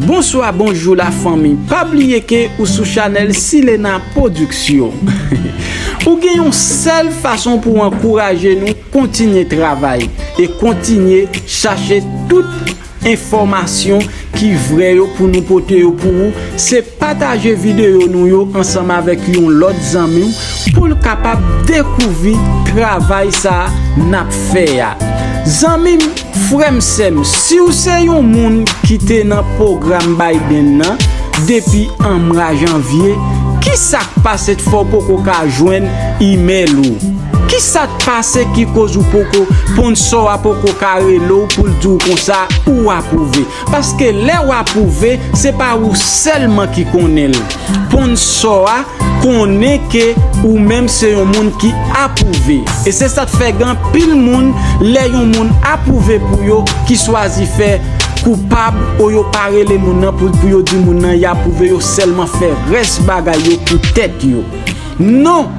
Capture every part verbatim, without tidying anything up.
Bonswa, bonjou lafanmi. Pa bliye ke ou sou chanèl Silena Production. Ou gen yon sèl fason pou w ankouraje nou kontinye travay e kontinye chache tout enfòmasyon ki vrè yo pou nou pote yo pou ou. Se pataje videyo nou yo ansanm avèk yon lòt zanmi w pou l kapab dekouvri travay sa a n ap fè a. Zanmi m, frè m, sè m, si w se yon moun ki te nan pwogram Biden nan depi an mwa janvye, ki sa k pase t fè w poko ka jwenn imèl ou? Ki sa t pase ki koz ou poko, ponsò a poko ka rele w pou l di w konsa ou apwouve? Paske lè w apwouve, se pa ou sèlman ki konnen l. Ponsò a konnen ke ou menm se yon moun ki apwouve. E se sa k fè gen anpil moun, lè yon moun apwouve pou yo, ki swazi fè koupab, o yo pa rele moun nan pou, pou yo di moun nan y apwouve, yo sèlman fè rès bagay yo pou tèt yo. Non!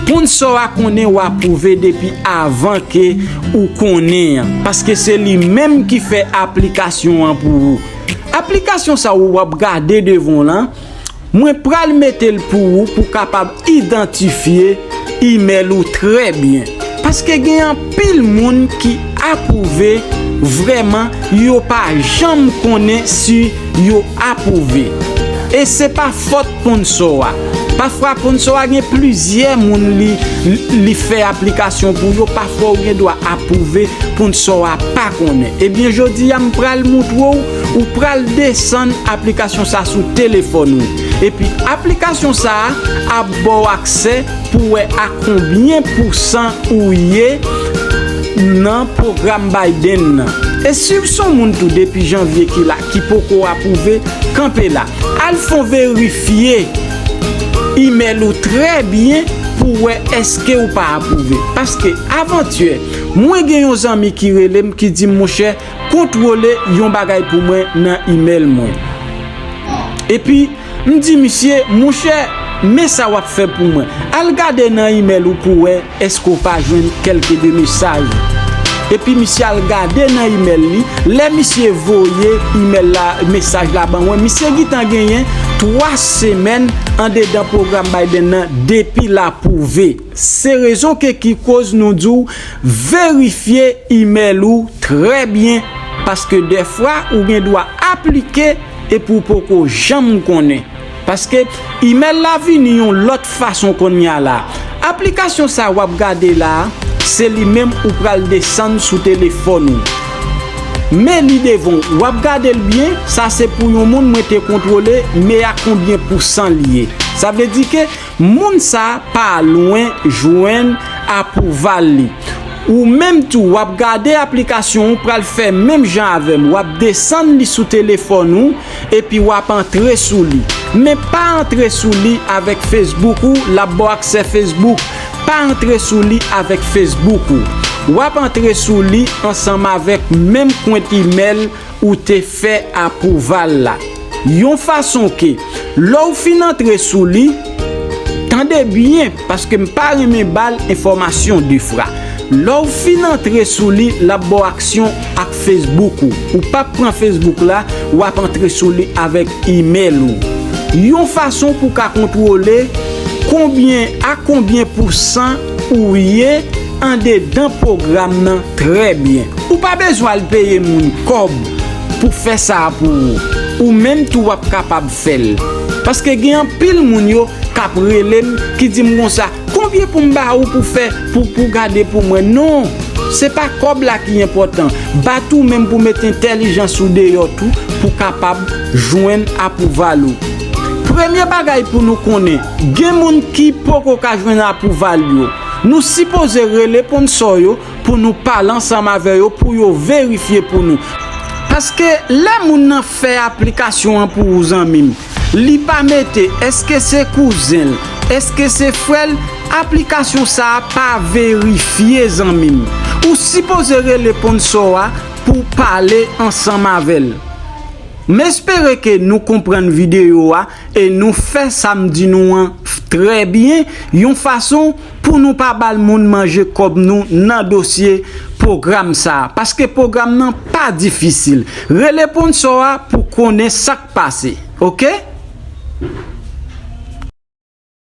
Ponsò a konnen w apwouve depi avan ke ou konnen an, paske se li menm ki fè aplikasyon an pou ou. Aplikasyon sa ou w ap gade devan w lan, mwen pral mete l pou ou pou w kapab idantifye imèl ou trè byen. Paske gen anpil moun ki apwouve vrèman, yo pa janm konnen si yo apwouve. E se pa fòt ponsò a. Pafwa ponsò a gen plizyè moun li, li fè aplikasyon pou yo, pafwa ou gen dwa apwouve ponsò a pa konnen. Ebyen, jodi a m pral montre w, ou pral desann aplikasyon sa sou telefòn ou. Epi aplikasyon sa a ap ba w aksè pou wè a konbyen pousan ou ye nan pwogram Biden nan. E si w se yon moun tou depi janvye ki la, ki poko apwouve, kanpe la. Al fè w verifye imèl ou trè byen pou wè èske ou pa apwouve. Paske avantyè, mwen gen yon zanmi ki rele m, ki di m, monchè, kontwole yon bagay pou mwen nan imèl mwen. Epi, m di misye, monchè, men sa w ap fè pou mwen. Al gade nan imèl ou pou wè èske w pa jwenn kèlke de mesaj. Epi misye al gade nan imèl li. Lè misye voye imèl la, mesaj la ban mwen, misye gentan genyen twa semèn andedan pwogram Biden nan depi l apwouve. Se rezon ke ki koz nou di w verifye imèl ou trè byen, paske dèfwa ou gen dwa aplike epi w poko janm konnen. Paske imèl la vini yon lòt fason kounye a la. Aplikasyon sa w ap gade la a, se li menm ou pral desann sou telefòn ou. Men li devan w, w ap gade l byen, sa se pou yon moun mwen te kontwole, men a konbyen pousan li ye. Sa vle di ke moun sa pa lwen jwenn apwouval li. Ou menm tou, w ap gade aplikasyon ou pral fè menm jan avè m. W ap desann li sou telefòn ou, epi w ap antre sou li. Men pa antre sou li avèk Facebook ou, l ap ba w aksè Facebook. Pa antre sou li avèk Facebook ou. W ap antre sou li ansanm avèk menm kont imèl ou te fè apwouval la. Yon fason ke, lè w fin antre sou li, tande byen, paske m pa renmen ba l enfòmasyon de fwa. Lè w fin antre sou li, l ap ba w aksyon ak Facebook ou. Ou p ap pran Facebook la, w ap antre sou li avèk imèl ou. Yon fason pou w ka kontwole konbyen a konbyen pousan ou ye andedan pwogram nan trè byen. Ou pa bezwen al peye moun kòb pou fè sa a pou ou. Ou menm tou w ap kapab fè l. Paske gen anpil moun yo k ap rele m, ki di m konsa, konbyen pou m ba ou pou fè, pou, pou gade pou mwen? Non, se pa kòb la ki enpòtan. Bat ou menm pou mete entèlijans ou deyò tou, pou kapab jwenn apwouval ou. Premye bagay pou nou konnen, gen moun ki poko ka jwenn apwouval yo. Nou sipoze rele ponsò yo pou nou pale ansanm avè yo, pou yo verifye pou nou. Paske lè moun nan fè aplikasyon an pou ou, zanmi m, li pa mete èske se kouzen l, èske se frè l, aplikasyon sa a pa verifye, zanmi m. Ou sipoze rele ponsò a pou w pale ansanm avè l. M espere ke nou konprann videyo a e nou fè sa m di nou an trè byen, yon fason pou nou pa ba l moun manje kòb nou nan dosye pwogram sa a. Paske pwogram nan pa difisil. Rele pwonsò a pou konnen sa k pase. Oke?